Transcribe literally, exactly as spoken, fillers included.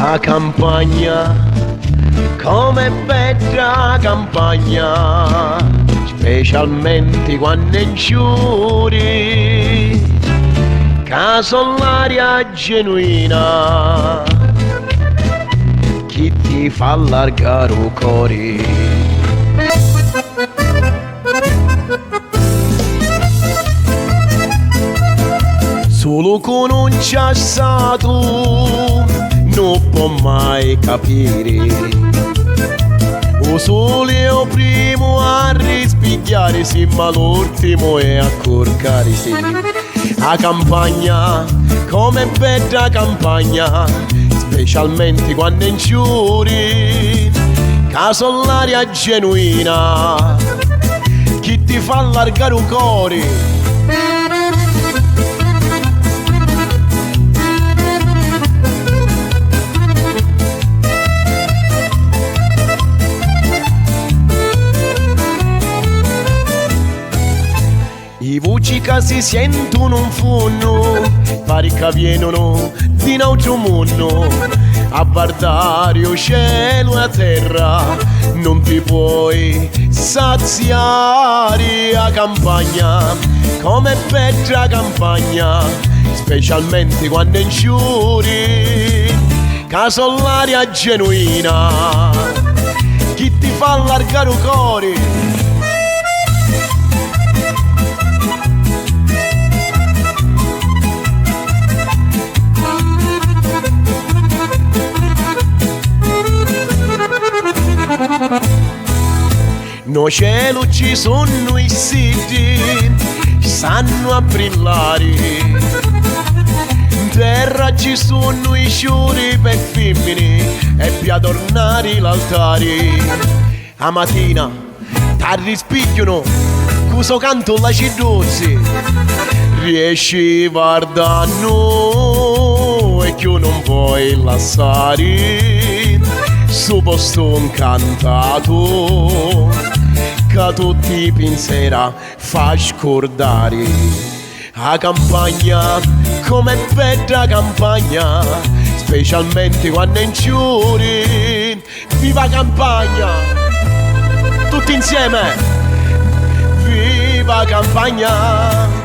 A campagna, com'è bedda a campagna, specialmenti quannu è nciuri, ca so l'aria genuina chi ti fa allargari u cori. Sulu cu nun c'ha statu nun pò mai capiri. U suli è u primu a rispigghiari, simma l'urtimu è a curcarisi. A campagna, com'è bedda a campagna, specialmenti quannu è nciuri, ca so l'aria genuina chi ti fa allargari u cori. I vuci ca si sentunu 'n funnu pari ca vienunu di n'autru munnu. A vardari u celu e a terra nun ti puoi saziari. A campagna, com'è bedda a campagna, specialmenti quannu è nciuri, ca so l'aria genuina chi ti fa allargari u cori. Nô celu ci sunnu i siddi, stannu a brillari. N terra ci sunnu i ciuri pe fimmini e pi adornari l'altari. A matina t'arrispigghiunu cu so cantu l'acidduzzi. Riesci vardannu e cchiù nun voi lassari stu postu ncantatu ca tutti i pinsera fa scurdari. A campagna, com'è bedda a campagna, specialmenti quannu è nciuri. Viva a campagna! Tutti insieme! Viva a campagna!